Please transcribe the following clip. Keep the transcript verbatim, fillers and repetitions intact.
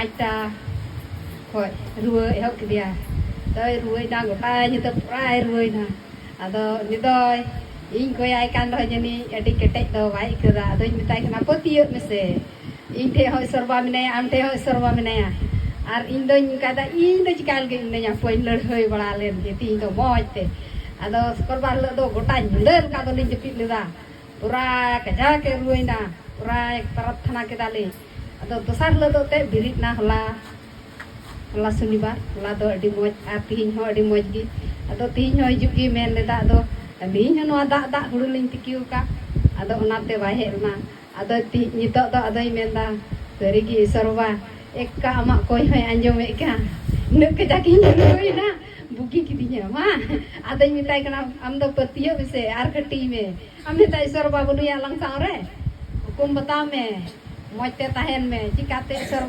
ᱟᱴᱴᱟ ᱠᱷᱚᱡ ᱨᱩᱣᱟᱹ ᱮᱦᱚᱵ ᱠᱮᱫᱮᱭᱟ᱾ ᱫᱚᱭ ᱨᱩᱣᱟᱹᱭᱮᱱᱟ, ᱜᱚᱴᱟ ᱧᱤᱫᱟᱹ ᱯᱩᱨᱟᱭ ᱨᱩᱣᱟᱹᱭᱮᱱᱟ᱾ ᱟᱫᱚ ᱩᱱᱤ ᱫᱚᱭ, ᱤᱧ ᱠᱚᱭᱟᱭ ᱠᱟᱱ ᱨᱮᱦᱚᱸ ᱡᱟᱹᱱᱤᱡ ᱟᱹᱰᱤ ᱠᱮᱴᱮᱡ ᱫᱚ ᱵᱟᱭ ᱟᱹᱭᱠᱟᱹᱣᱫᱟ᱾ ᱟᱫᱚᱧ ᱢᱮᱛᱟᱭ ᱠᱟᱱᱟ, "ᱯᱟᱹᱛᱭᱟᱹᱜ ᱢᱮᱥᱮ, ᱤᱧ ᱴᱷᱮᱡ ᱦᱚᱸ ᱤᱥᱚᱨᱵᱟ ᱢᱮᱱᱟᱭᱟ, ᱟᱢ ᱴᱷᱮᱡ ᱦᱚᱸ ᱤᱥᱚᱨᱵᱟ ᱢᱮᱱᱟᱭᱟ, ᱟᱨ ᱤᱧ ᱫᱚᱧ ᱚᱱᱠᱟᱭᱫᱟ, ᱤᱧ ᱫᱚ ᱪᱤᱠᱟ ᱞᱟᱹᱜᱤᱫ ᱢᱮᱱᱟᱧᱟ, ᱯᱚᱧ ᱞᱟᱹᱲᱦᱟᱹᱭ ᱵᱟᱲᱟ ᱞᱮᱱ ᱜᱮ ᱛᱤᱦᱤᱧ ᱫᱚ ᱢᱚᱡᱽ ᱛᱮ᱾" ᱟᱫᱚ ᱥᱩᱠᱨᱵᱟᱨ ᱦᱤᱞᱳᱜ ᱫᱚ ᱜᱚᱴᱟ ᱧᱤᱫᱟᱹ ᱞᱮᱠᱟ ᱫᱚᱞᱤᱧ ᱡᱟᱹᱯᱤᱫ ᱞᱮᱫᱟ, ᱯᱩᱨᱟ ᱠᱟᱡᱟᱠ ᱮ ᱨᱩᱣᱟᱹᱭᱮᱱᱟ, ᱯᱩᱨᱟ ᱯᱨᱟᱨᱛᱷᱚᱱᱟ ᱠᱮᱫᱟᱞᱤᱧ᱾ ᱟᱫᱚ ᱫᱚᱥᱟᱨ ᱦᱤᱞᱳᱜ ᱫᱚ ᱮᱱᱛᱮᱫ ᱵᱮᱨᱮᱫ ᱮᱱᱟ ᱦᱚᱞᱟ, ᱦᱚᱞᱟ ᱥᱚᱱᱤᱵᱟᱨ, ᱦᱚᱞᱟ ᱫᱚ ᱟᱹᱰᱤ ᱢᱚᱡᱽ, ᱟᱨ ᱛᱤᱦᱤᱧ ᱦᱚᱸ ᱟᱹᱰᱤ ᱢᱚᱡᱽ ᱜᱮ᱾ ᱟᱫᱚ ᱛᱤᱦᱤᱧ ᱦᱚᱸ ᱦᱤᱡᱩᱜ ᱜᱮ ᱢᱮᱱ ᱞᱮᱫᱟ᱾ ᱟᱫᱚ ᱟᱹᱞᱤᱧ ᱦᱚᱸ ᱱᱚᱣᱟ ᱫᱟᱜ ᱫᱟᱜ ᱦᱩᱲᱩ ᱞᱤᱧ ᱛᱤᱠᱤᱣ ᱟᱠᱟᱫ, ᱟᱫᱚ ᱚᱱᱟᱛᱮ ᱵᱟᱭ ᱦᱮᱡ ᱞᱮᱱᱟ᱾ ᱟᱫᱚ ᱛᱤ-, ᱱᱤᱛᱚᱜ ᱫᱚ ᱟᱫᱚᱭ ᱢᱮᱱᱫᱟ, "ᱥᱟᱹᱨᱤᱜᱮ ᱤᱥᱚᱨ ᱵᱟ, ᱮᱠᱠᱟ ᱟᱢᱟᱜ ᱠᱚᱭ ᱦᱚᱸᱭ ᱟᱸᱡᱚᱢᱮᱫ ᱠᱟᱱ, ᱩᱱᱟᱹᱜ ᱠᱟᱡᱟᱠ ᱤᱧ ᱨᱩᱣᱟᱹᱭᱮᱱᱟ, ᱵᱩᱜᱤ ᱠᱤᱫᱤᱧᱟ ᱢᱟ᱾" ᱟᱫᱚᱧ ᱢᱮᱛᱟᱭ ᱠᱟᱱᱟ, "ᱟᱢ ᱫᱚ ᱯᱟᱹᱛᱭᱟᱹᱜ ᱢᱮᱥᱮ ᱟᱨ ᱠᱟᱹᱴᱤᱡ ᱢᱮ, ᱟᱢ ᱢᱮᱛᱟ ᱤᱥᱚᱨ ᱵᱟ ᱵᱟᱹᱱᱩᱭᱟ ᱟᱞᱟᱝ ᱥᱟᱶ ᱨᱮ, ᱦᱩᱠᱩᱢ ᱵᱟᱛᱟᱣ ᱢᱮ, ᱢᱚᱡᱽ ᱛᱮ ᱛᱟᱦᱮᱱ ᱢᱮ, ᱪᱤᱠᱟᱛᱮ ᱤᱥᱚᱨ